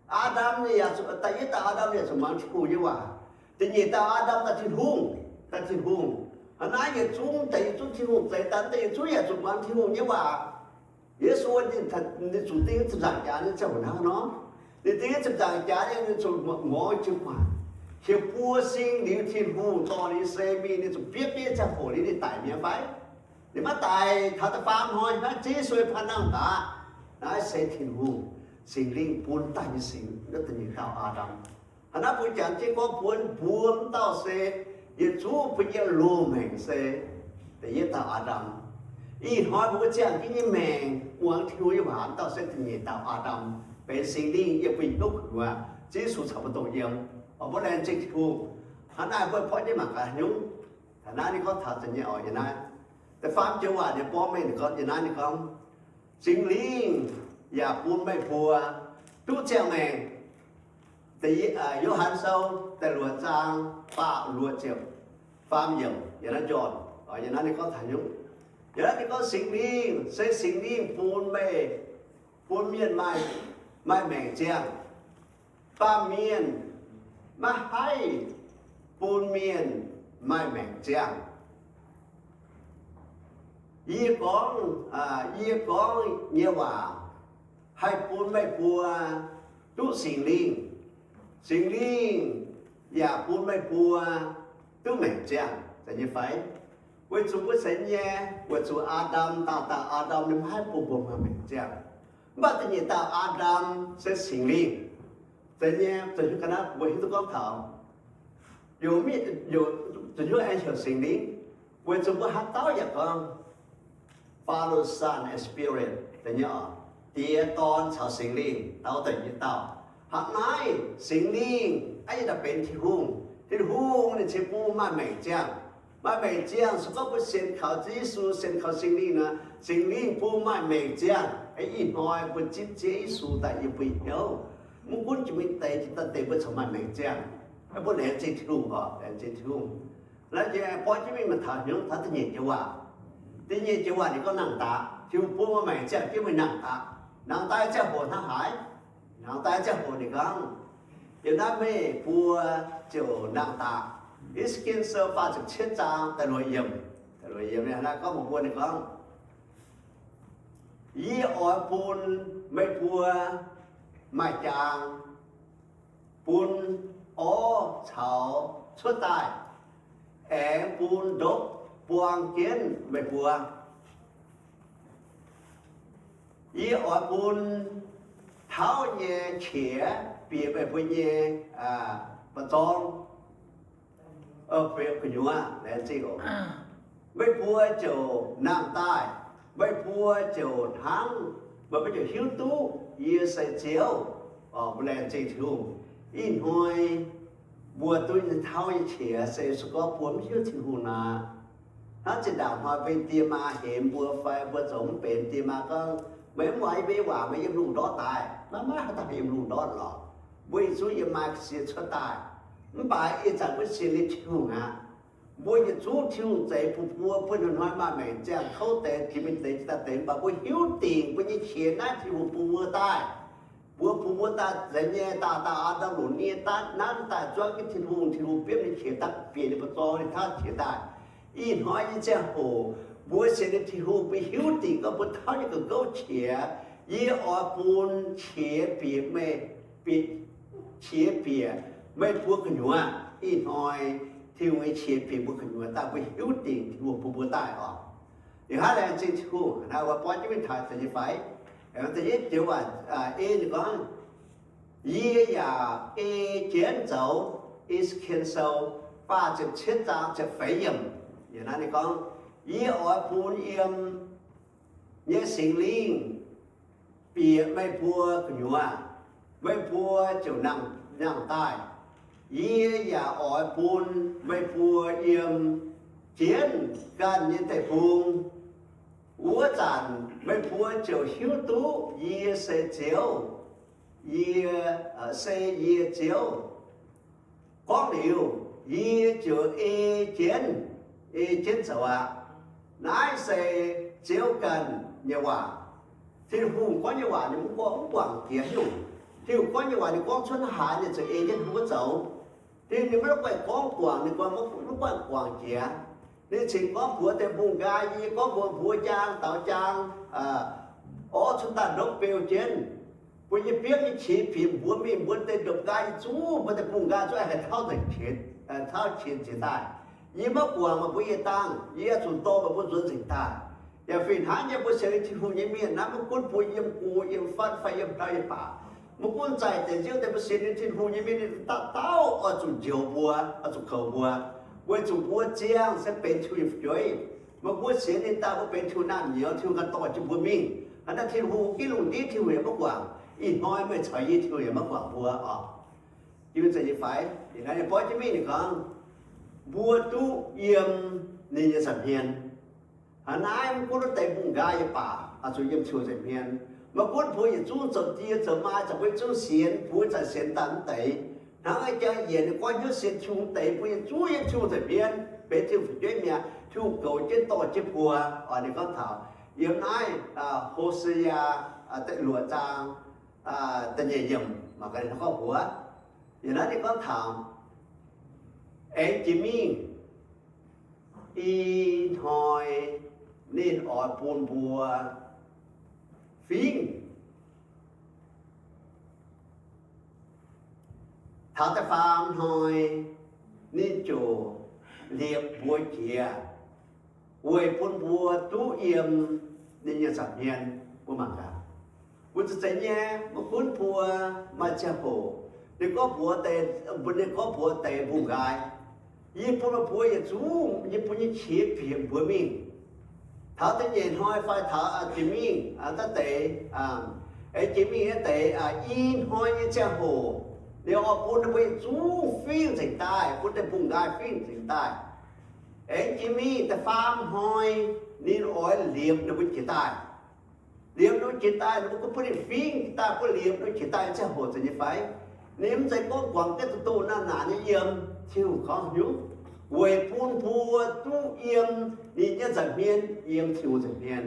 Aa^ndam ninh yaac zuqc, da'yietv dauh Aa^ndam yaac zuqc muangx Tin-Hungh nyei waac. Da'nyeic dauh Aa^ndam daaih Tin-Hungh, daaih Tin-Hungh. Hnangv naaiv yietc zungv deix, yietc zungv Tin-Hungh zeix daaih deix, yietc zungv yaac zuqc muangx Tin-Hungh nyei waac. Yesu ninh, ninh zuqc ding ziepc nzaangc jaax nyei ziangh hoc hnangv nor. Ninh ding ziepc nzaangc jaax nyei, ninh zuqc muangx jiu-baang, hieh buo sing liuz Tin-Hungh dorh ninh nyei seix mingh, ninh zuqc biopv jienv ziangh hoc liuz ninh daic mi'aqv fai? Ninh maiv daic, taux da'faam hnoi hnangv, Ziouv Yesu nyei paan nangh daaih. Naaiv se Tin-Hungh, Singx Lingh bun daaih nyei singx, naaiv da'nyeic dauh Aa^ndam. Hnangv naaiv mbuo jangx jienv gorngv mbuo, mbuo mv dauh se yietc zungv bun yie loz-maengc se da'yietv dauh Aa^ndam. Ih hnoi mbuo ziangh jienv nyei maengc muangx Tin-Hungh nyei waac dauh se da'nyeic dauh Aa^ndam, benx Singx Lingh yiem mbuo nyei hnyouv gu'nyuoz. Ziouv Yesu caux mbuo dongh yiem. Oc, mbuo laengz zingh Tin-Hungh. Hnangv naaiv mbuo porv jienv mangc gaax nyungc. Taux naaiv ninh gorngv taux da'nyeic oc, yie naaiv da'faam joux waac ninh borngv mengh ninh gorngv, yie naaiv ninh gorngv, Singx Lingh yaac bun meih mbuo duqv ziangh maengc. Da'yietv, Yo^han Sou da'luoqc zaang faah luoqc ziepc faam yiemc, yie naaiv John, yie naaiv ninh gorngv taux nyungc. Yie naaiv ninh gorngv Singx Lingh, se Singx Lingh bun meih, bun mienh maaih, maaih maengc ziangh. Baamh mienh maiv haih bun mienh maaih maengc ziangh. Yie gorngv, yie gorngv nyei waac haih bun meih mbuo duqv Singx Lingh. Singx Lingh yaac bun meih mbuo duqv maengc ziangh. Zeiz nyei fai? Weic zuqc mbuo se nyei, weic zuqc Aa^ndam, dauh dauh Aa^ndam ninh maiv haih bun mbuo maaih maengc ziangh. Mv baac da'nyeic dauh Aa^ndam se Singx Lingh. Zeiz nyei, zeiz nyei ga'naaiv mbuo hiuv duqv gorngv taux, zuqc hnyouv aengx heuc Singx Lingh, weic zuqc mbuo haaix dauh yaac gorngv Father, Son and Spirit, da'nyeic oc, Diex, Dorn caux Singx Lingh, dauh da'nyeic dauh. Hnangv naaiv Singx Lingh aeqv, yie daaih benx Tin-Hungh. Tin-Hungh ninh cingx bun maaih maengc ziangh. Maaih maengc ziangh, se gorngv mbuo sienx kaux Ziouv Yesu, sienx kaux Singx Lingh nor, Singx Lingh bun maaih maengc ziangh. Ih hnoi mbuo zipv Ziouv Yesu daaih yiem mbuo hnyouv, mv gunv jiex mingh deix jiex daaih deix mbuo corc maaih maengc ziangh. Mbuo laengz zingh Tin-Hungh oc, laengz zingh Tin-Hungh. Naaiv jiex borv jienv mingh maaih taux hnyouv taux da'nyeic joux waac. Da'nyeic joux waac ninh gorngv nangc daaih, Tin-Hungh bun maaih maengc ziangh jienv meih nangc daaih. Nangc daaih ziangh hoc hnangv haaix? Nangc daaih ziangh hoc ninh gorngv, yiem naaiv meih mbuo ziouc nangc daaih. E^se^ken Sou faah ziepc cietv zaang da'luoqc yiemc, da'luoqc yiemc naaiv gorngv mbuox mbuo ninh gorngv, Yie oix bun meih mbuo maaih jaang, bun orv caux cuotv daaih, aengx bun ndopv buang jienv meih mbuo. Yie oix bun tauv nyei qiex bieqc meih mbuo nyei mba'zorng, bieqc gu'nyuoz, laengz zingh oc. Meih mbuo ziouc nangh daaih, meih mbuo ziouc hnangv, meih mbuo ziouc hiuv duqv yie se Ziouv. Mbuo laengz zingh Tin-Hungh. Ih hnoi mbuo duqv nyei tauv nyei qiex se se gorngv mbuo mv hiuv Tin-Hungh nor, hnangv zinh ndaangc hnoi mbuo die maa hemx mbuo fai mbuo zoux mv benx, die maa gorngv, meih mv muangx yie mbuo nyei waac, meih yiem lungh ndortv daaih. Maiv maaih haaix dauh haih yiem lungh ndortv lorqc. Mbuo yietc zungv yiem maa ga'sie cuotv daaih. Mv baac ih zanc mbuo sienx nyei Tin-Hungh aqv. Mbuo yietc zungv Tin-Hungh zeix bun mbuo, bun hnoi-hnoi maaih maengc ziangh kouv deix, jiex mingh deix, jiex daaih deix, mv baac mbuo hiuv dingc mbuo nyei qiex naaiv Tin-Hungh bun mbuo daaih. Mbuo bun mbuo daaih nzengc nyei, dauh dauh aa ndau longc nie daaih nanv daaih zuangv jienv Tin-Hungh. Tin-Hungh biopv ninh qiex daaih, bieqc ninh mba'zorng, ninh tauv qiex daaih. Ih hnoi nyei ziangh hoc mbuo sienx nyei Tin-Hungh, mbuo hiuv dingc gorngv mbuo tauv nyei ga'gouv qiex. Yie oix bun qiex bieqc meih, bieqc, qiex bieqc meih mbuo gu'nyuoz. Ih hnoi Tin-Hungh nyei qiex bieqc mbuo gu'nyuoz daaih, mbuo hiuv dingc Tin-Hungh bun mbuo daaih oc. Ninh hnangv laengz zingh Tin-Hungh, naaiv oix borv jienv mingh taux da'nyeic fai? Da'nyeic joux waac, ei ninh gorngv, yie yaac ei jienv zoux. E^se^ken Sou faah ziepc cietv zaang ziepc feix yiemc. Yie naaiv ninh gorngv, yie oix bun yiem nyei Singx Lingh bieqc meih mbuo gu'nyuoz, meih mbuo ziouc nangh, nangh daaih. Yie yaac oix bun meih mbuo yiem jienv ganh nyei deic-bung. Wuov zanc meih mbuo ziouc hiuv duqv yie se Ziouv. Yie, se yie Ziouv. Gorngv liuz, yie ziouc ei jienv, ei jienv zoux aqv. Naaiv se Ziouv ganh nyei waac. Tin-Hungh gorngv nyei waac ninh mv gorngv, mv guangc jiex nyungc. Tin-Hungh gorngv nyei waac ninh gorngv cuotv haaix, ninh ziouc ei jienv wuov zoux. Tin-Hungh ninh maiv la'guaih gorngv guangc, ninh gorngv maiv, maiv guangc jiex. Ninh cingx gorngv mbuox deix mbungh nqaai, yie gorngv mbuox mbuox jaang, daaux jaang, orv cuotv daaih ndopv beu jienv. Mbuo nyei biomv nyei qiex pinc mbuox mingh, mbuo deix ndopv nqaai nyei zuqc, mbuo deix mbungh nqaai zuqc haih tauv nzengc qiex, tauv qiex nzengc daaih. Yie maiv guangc meih mbuo nyei dangh, yie zuqc dorh meih mbuo nzuonx nzengc daaih. Yaac fih hnangv nyei, mbuo sienx Tin-Hungh nyei mienh naaiv, maiv gunv mbuo yiem go yiem fatv fai yiem hlau yiem baac, maiv gunv zaih deix nziouv deix, mbuo sienx nyei Tin-Hungh nyei mienh ninh dauh dauh oix zuqc njoux mbuo, oix zuqc goux mbuo, weic zuqc mbuo ziangh se benx Tin-Hungh nyei fu'jueiv. Meih mbuo sienx ninh daaih, mbuo benx Tin-Hungh naamh nyouz, Tin-Hungh ganh dorh jienv mbuo mingh. Hnangv naaiv Tin-Hungh ginv lungh ndiev, Tin-Hungh yaac maiv guangc. Ih hnoi meih caux yie, Tin-Hungh yaac maiv guangc mbuo oc. Yie mv zeiz nyei fai? Ih hnoi ninh borqv jienv mingh, ninh gorngv, mbuo duqv yiem ninh nyei nza'hmien. Hnangv naaiv mv gunv deix mbungh nqaai yaac baac, oix zuqc yiem Tin-Hungh nza'hmien. Maiv gunv mbuo yietc zungv zoux die zoux maa, zoux mbuo yietc zungv sienx, mbuo zanc sienx daaih mv deix. Hnangv jang yienc ninh gorngv hnyouv sienx Tin-Hungh deix, mbuo yietc zungv yiem Tin-Hungh nza'hmien, benx Tin-Hungh fu'jueiv mi'aqv. Tin-Hungh goux jienv dorh jienv mbuo. Oix ninh gorngv taux yiem naaiv Hosea da'luoqc zaang da'nyeic yiemc, mangc gaax ninh gorngv mbuox. Yiem naaiv ninh gorngv taux, aengx jiex mingh, ih hnoi ninh oix bun mbuo fingv. Taux da'faam hnoi ninh ziouc liepc mbuo jiex, weic bun mbuo duqv yiem ninh nyei nza'hmien. Mbuo mangc gaax, mbuo za'eix nyei, maiv gunv mbuo maaih ziangh hoc, ninh gorngv mbuox deix, ninh gorngv mbuox deix mbungh nqaai, yie bun meih mbuo yietc zungv, yie bun nyei qiex bieqc mbuox mingh. Taux da'nyeic hnoi fai taux jiex mingh daaih deix, aengx jiex mingh nyei deix, ih hnoi nyei ziangh hoc, ninh oix bun ninh mbuo yietc zungv fingv nzengc daaih, bun deix mbungh nqaai fingv nzengc daaih. Aengx jiex mingh da'faam hnoi, ninh oix liepc ninh mbuo jiex daaih. Liepc ninh mbuo jiex daaih, ninh mbuo gunv bun ninh fingv daaih, bun liepc ninh mbuo jiex daaih nyei ziangh hoc zeiz nyei fai? Ninh mv zeiz gorngv guangc jienv doh-doh naanc naanc nyei yiem, Tin-Hungh gorngv haaix nyungc? Weic bun mbuo duqv yiem ninh nyei nza'hmien, yiem Tin-Hungh nza'hmien.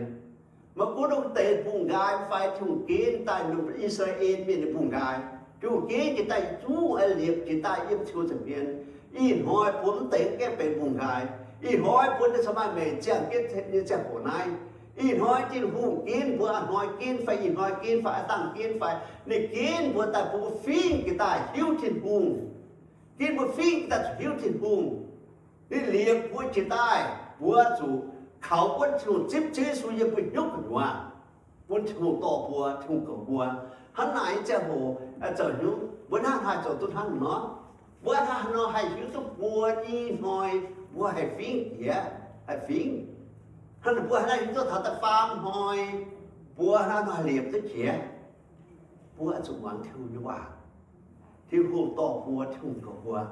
Maiv gunv deix mbungh nqaai fai, Tin-Hungh ginv daaih I^saa^laa^en Mienh nyei mbungh nqaai, Tin-Hungh ginv jiex daaih yietc zungv oix liepc jiex daaih yiem Tin-Hungh nza'hmien. Ih hnoi mbuo mv deix gaengh benx mbungh nqaai. Ih hnoi mbuo nyei caux maaih maengc ziangh jienv nyei ziangh hoc naaiv, ih hnoi Tin-Hungh ginv mbuo, a'hnoi ginv fai, ih hnoi ginv fai, a'dangh ginv fai, ninh ginv mbuo daaih bun mbuo fingv jiex daaih hiuv Tin-Hungh. Ginv mbuo fingv jiex daaih zuqc hiuv Tin-Hungh. Ninh liepc mbuo jiex daaih, mbuo zuqc kaux wuonv Tin-Hungh, zipv Ziouv Yesu yiem mbuo hnyouv gu'nyuoz, bun Tin-Hungh dorh mbuo, Tin-Hungh goux mbuo. Hnangv naaic nyei ziangh hoc zoux haaix nyungc, mbuo hnangv haaix zoux duqv hnangv nor? Mbuo hnangv haaix nor haih hiuv duqv mbuo ih hnoi mbuo haih fingv jiex, haih fingv? Hnangv naaic mbuo hnangv haaix hiuv duqv taux da'faam hnoi mbuo hnangv haaix nor haih liepc duqv jiex? Mbuo zuqc muangx Tin-Hungh nyei waac. Tin-Hungh dorh mbuo, Tin-Hungh goux mbuo.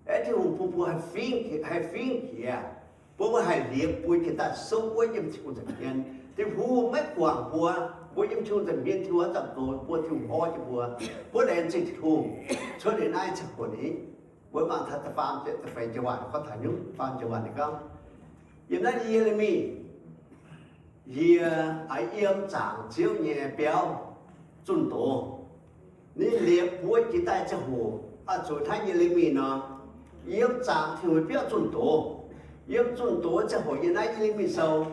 Aeqv, Tin-Hungh bun mbuo haih fingv, haih fingv jiex, bun mbuo haih liepc mbuo jiex daaih souv wuov yiem Tin-Hungh nza'hmien. Tin-Hungh maiv guangc mbuo, mbuo yiem Tin-Hungh nza'hmien, Tin-Hungh oix zuqc goux mbuo, Tin-Hungh orv jienv mbuo. Mbuo laengz zingh Tin-Hungh. Cuotv liuz naaiv ziangh hoc ni, mbuo mangc taux da'faam, da'feix jiex waac gorngv taux nyungc, faam jiex waac ninh gorngv, yiem naaiv Ye^le^mi, yie oix yiem zaangc Ziouv nyei biauv zunh doz. Ninh liepc mbuo jiex daaih ziangh hoc, oix zuqc hnangv Ye^le^mi nor, yiem zaangc Tin-Hungh biauv zunh doz. Yiem zunh doz ziangh hoc, yiem naaiv Ye^le^mi Sou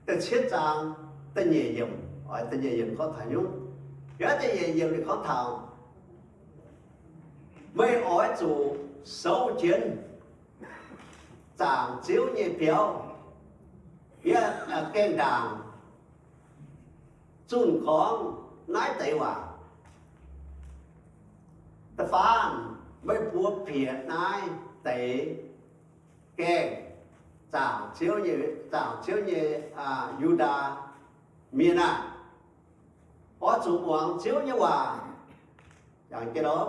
da'cietv zaang da'nyeic yiemc, oix da'nyeic yiemc gorngv taux nyungc. Yiem da'nyeic yiemc ninh gorngv taux, meih oix zuqc souv jienv zaangc Ziouv nyei biauv, yiem gaengh ndaangc zunh gorngv naaiv deix waac. Da'faanh, meih mbuo bieqc naaiv deix gaengh zaangc Ziouv nyei, zaangc Ziouv nyei, Yu^ndaa, Mienh aah! Oix zuqc muangx Ziouv nyei waac. Jangx jienv oc,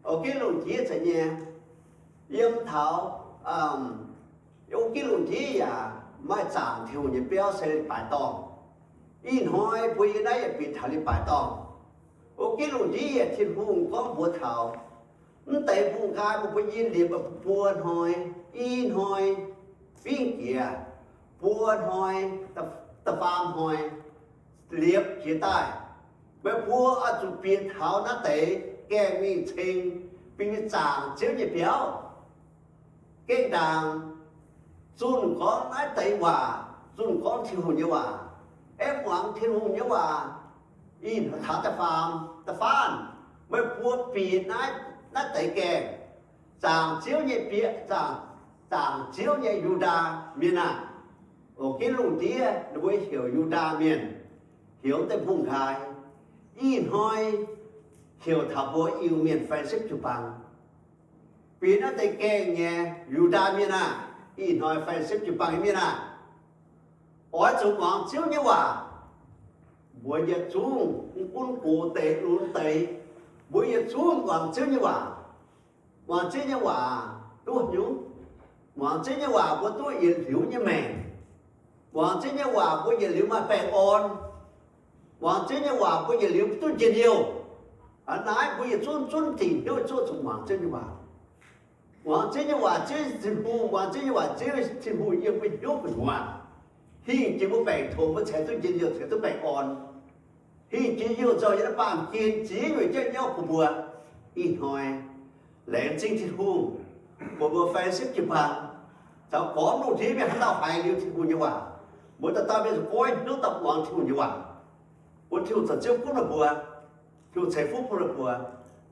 o ginv lungh ndiev caux nyei, yiem taux, o ginv lungh ndiev yaac maaih zaangc Tin-Hungh nyei biauv se leiz-baaix dorngh. Ih hnoi mbuo yiem naaiv yaac bieqc taux leiz-baaix dorngh. O ginv lungh ndiev yaac Tin-Hungh gorngv mbuox taux mv deix mbungh nqaai, mbuo yiem liepc buo hnoi, i hnoi fingx jiex, buo hnoi, da'faam hnoi, liepc jiex daaih. Meih mbuo oix zuqc bieqc taux naaiv deix gaengh mingh ceng, bun ninh zaangc Ziouv nyei biauv. Gengh ndaangc zunh gorngv naaiv deix waac, zunh gorngv Tin-Hungh nyei waac, aengx muangx Tin-Hungh nyei waac. Ih hnoi taux da'faam, da'faanh, meih mbuo bieqc naaiv, naaiv deix gaengh, zaangc Ziouv nyei bieqc, zaangc, zaangc Ziouv nyei Yu^ndaa Mienh aah! O ginv lungh ndiev ninh mbuo heuc Yu^ndaa Mienh, heuc deix mbungh nqaai. Ih hnoi heuc taux mbuo Iu-Mienh fai sepv jiu-baang. Bieqc naaiv deix gaengh nyei Yu^ndaa Mienh aah! Ih hnoi fai sepv jiu-baang nyei mienh aah! Oix zuqc muangx Ziouv nyei waac. Mbuo yietc zungv, mv gunv gox deix lunx deix, mbuo yietc zungv muangx Ziouv nyei waac. Muangx Ziouv nyei waac duqv nyungc. Muangx Ziouv nyei waac mbuo duqv yietc liuz nyei maengc. Muangx Ziouv nyei waac mbuo yietc liuz maaih baengh orn. Muangx Ziouv nyei waac mbuo yietc liuz duqv njien-youh. Aa, naaiv mbuo yietc zungv zunv dingc hnyouv zuqc muangx Ziouv nyei waac. Muangx Ziouv nyei waac, Ziouv Tin-Hungh, muangx Ziouv nyei waac, Ziouv Tin-Hungh yiem mbuo hnyouv gu'nyuoz, hingh jiex mbuo baengc tongx, mbuo ceix duqv njien-youh, ceix duqv baengh orn. Hingh jiex youh nzauh yiem naaiv baamh gen ziex nyungc jienv nyorqv bun mbuo. Ih hnoi laengz zingh Tin-Hungh bun mbuo fai sepv jiu-baang, caux gormx lungh ndiev mienh haaix dauh haiz liuz Tin-Hungh nyei waac, mbuo dauh dauh mienh zuqc goiv hnyouv daaih muangx Tin-Hungh nyei waac, bun Tin-Hungh zoux Ziouv gunv meih mbuo, Tin-Hungh ceix fuqv bun meih mbuo.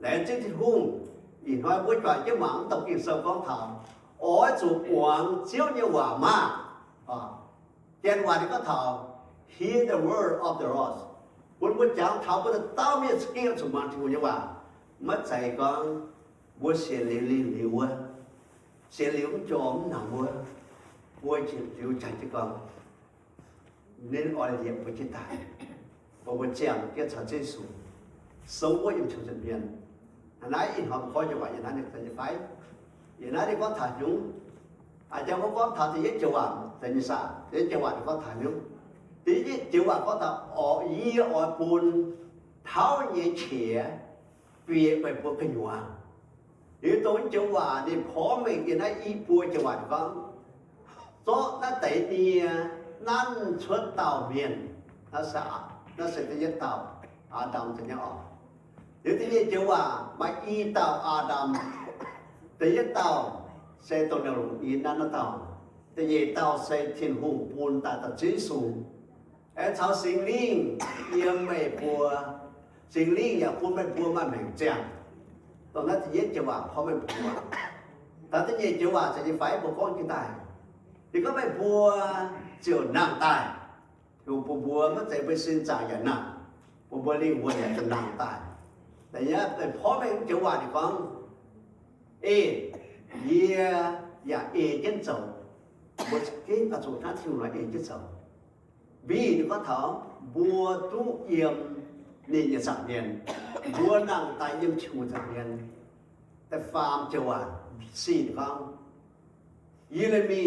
Laengz zingh Tin-Hungh. Ih hnoi mbuo juangc jienv mangc mv dauh Ging-Sou gorngv taux oix zuqc muangx Ziouv nyei waac maah! Janx waac ninh gorngv taux hear the word of the Lord. Bun mbuo jangx taux mbuo dauh dauh mienh za'gengh zuqc muangx Tin-Hungh nyei waac. Maiv zeiz gorngv mbuo sienx liuz lingh liuz wuov, sienx liuz mv jorm mv nangc wuov, mbuo njiec liuz jangx jienv gorngv, ninh oix liepc mbuo jienv daaih, bun mbuo ziangh jienv caux Yesu, souv wuov yiem Tin-Hungh nza'hmien. Hnangv naaiv ih hnoi mbuo gorngv nyei waac yiem naaiv ninh fai? Yiem naaiv ninh gorngv taux hnyungv. Aa, jangx mbuo gorngv taux da'yietv joux waac, da'yietv joux waac ninh gorngv taux hnyungv. Da'yietv joux waac gorngv taux, oix, yie oix bun tauv nyei qiex bieqc meih mbuo gu'nyuoz. Liuz dongh joux waac ninh porv mengh yiem naaiv i buo joux waac ninh gorngv, zorqv naaiv deix nie nanv cuotv dauh mienh. Naaiv se, naaiv se da'yietv dauh, Aa^ndam, da'nyeic orqc. Liuz da'nyeic joux waac maaih i dauh Aa^ndam. Da'yietv dauh se dongh ninh longc i nanv wuov dauh. Da'nyeic dauh se Tin-Hungh bun daaih dauh Yesu, aengx caux Singx Lingh yiem meih mbuo. Singx Lingh yaac bun meih mbuo maaih maengc ziangh. Dongh naaiv da'yietv joux waac porv mengh mbuox. Taux da'nyeic joux waac se nyei fai mbuo gorngv jienv daaih, ninh gorngv meih mbuo ziouc nangh daaih. Tin-Hungh bun mbuo maiv zeiz mbuo sin zaangc yaac nangh, bun mbuo lingh wuonh yaac zuqc nangh daaih. Da'yietv porv mengh joux waac ninh gorngv, ei, yie yaac ei jienv zoux. Mbuo za'gengh oix zuqc hnangv Tin-Hungh nor ei jienv zoux. Mbiv ninh gorngv taux mbuo duqv yiem ninh nyei nza'hmien, mbuo nangh daaih yiem Tin-Hungh nza'hmien. Da'faam joux waac sic gorngv, Ye^le^mi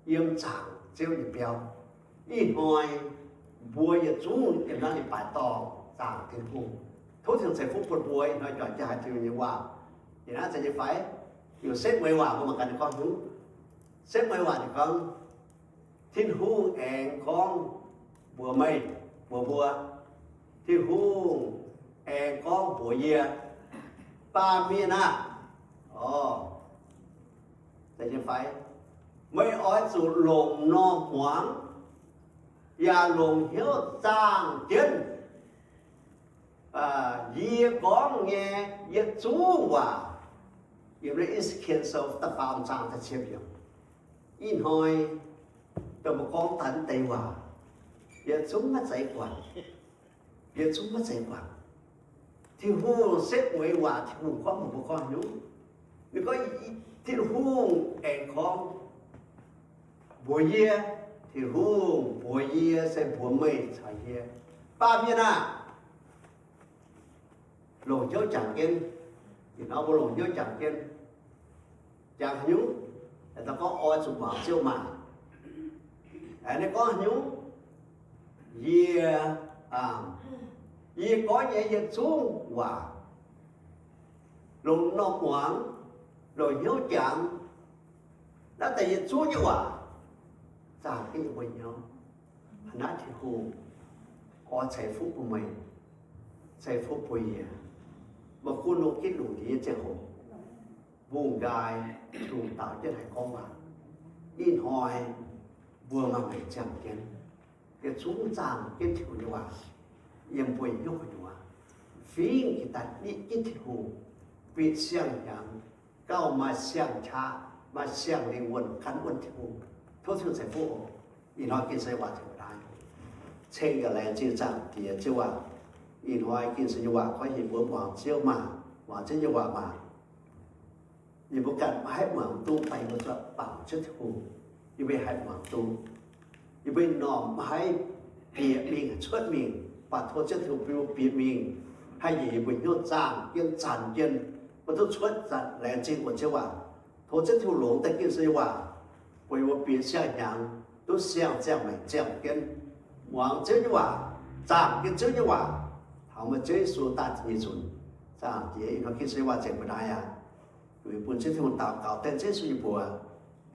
yiem zaangc Ziouv nyei biauv. Ih hnoi mbuo yietc zungv yiem naaiv leiz-baaix dorngh zaangc Tin-Hungh. Tov Tin-Hungh ceix fuqv bun mbuo ih hnoi juangc jienv haiz Tin-Hungh nyei waac. Yiem naaiv zeiz nyei fai? Yiem setv mueiz waac mbuo mangc gaax ninh gorngv hnyouv. Setv mueiz waac ninh gorngv, Tin-Hungh aengx gorngv mbuox meih, mbuox mbuo, Tin-Hungh aengx gorngv mbuox yie, Baamh mienh aah! Orqc, zeiz nyei fai? Meih oix zuqc longc norm hmuangx yaac longc hnyouv zaangh jienv yie gorngv nyei yietc zungv waac. Yiem naaiv E^se^ken Sou da'faam zaang da'cietv yiemc. Ih hnoi dongh mbuo gorngv daaih naaiv deix waac, yietc zungv maiv zeiz guangc. Yietc zungv maiv zeiz guangc. Tin-Hungh setv mueiz waac, Tin-Hungh gorngv mbuox mbuo gorngv haaix nyungc? Ninh gorngv, Tin-Hungh aengx gorngv mbuox yie, Tin-Hungh mbuox yie se mbuox meih caux yie, baamh mienh aah! Longc hnyouv jangx jienv. Ih hnoi mbuo longc hnyouv jangx jienv. Jangx haaix nyungc? Daux gorngv oix zuqc muangx Ziouv maah! Ninh gorngv haaix nyungc? Yie, yie gorngv nyei yietc zungv waac, longc norm muangx, longc hnyouv jangx, naaiv deix yietc zungv nyei waac zaah jienv yie mbuo hnyouv. Hnangv naaiv Tin-Hungh oix ceix fuqv bun meih, ceix fuqv bun yie. Meih gunv longc ginv lungh ndiev nyei ziangh hoc, mbungh nqaai Tin-Hungh daaux jienv haiz gorngv waac. Ih hnoi mbuo maaih maengc ziangh jienv, yietc zungv zaah jienv Tin-Hungh nyei waac yiem mbuo hnyouv gu'nyuoz, fingx jiex daaih nitv jienv Tin-Hungh, bieqc siang-hnyangx, gauh maaih siang-qaqv, maaih siang-lingh wuonh gan wuonh Tin-Hungh. Tov Tin-Hungh ceix fuqv oc. Ih hnoi Ging-Sou nyei waac ceix mbuo naaiv, ceng yaac laengz zingh Zaangc Diex Ziouv aac. Ih hnoi Ging-Sou nyei waac gorngv heuc mbuo muangx Ziouv maah, muangx Ziouv nyei waac maah. Yie mbuo ganh maiv haih muangx duqv, mv baac yie mbuo zuqc baaux Ziouv Tin-Hungh, yie mbuo haih muangx duqv. Yie mbuo norm maiv haih bieqc mingh cuotv mingh, mv baac tov Ziouv Tin-Hungh bun mbuo bieqc mingh, haih njiec yie mbuo hnyouv zaangh jienv, zanc jienv, mbuo duqv cuotv zanc laengz zingh mbuo Ziouv aac. Tov Ziouv Tin-Hungh longx daaih Ging-Sou nyei waac bun yie mbuo bieqc siang-hnyangx, duqv siang-ziangh maengc ziangh jienv, muangx Ziouv nyei waac, zaangc jienv Ziouv nyei waac, taux meih Ziouv Yesu daaih za'nyeic nzunc. Zaangc Diex, ih hnoi Ging-Sou nyei waac ceix mbuo naaiv aqv. Weic bun Ziouv Tin-Hungh daux gaux dengv Ziouv Yesu nyei mbuox.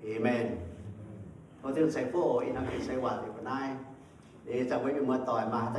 Aamen. Tov Tin-Hungh ceix fuqv oc. Ih hnoi Ging-Sou nyei waac ceix mbuo naaiv. Ih zanc mbuo mienh muoz-doic maaih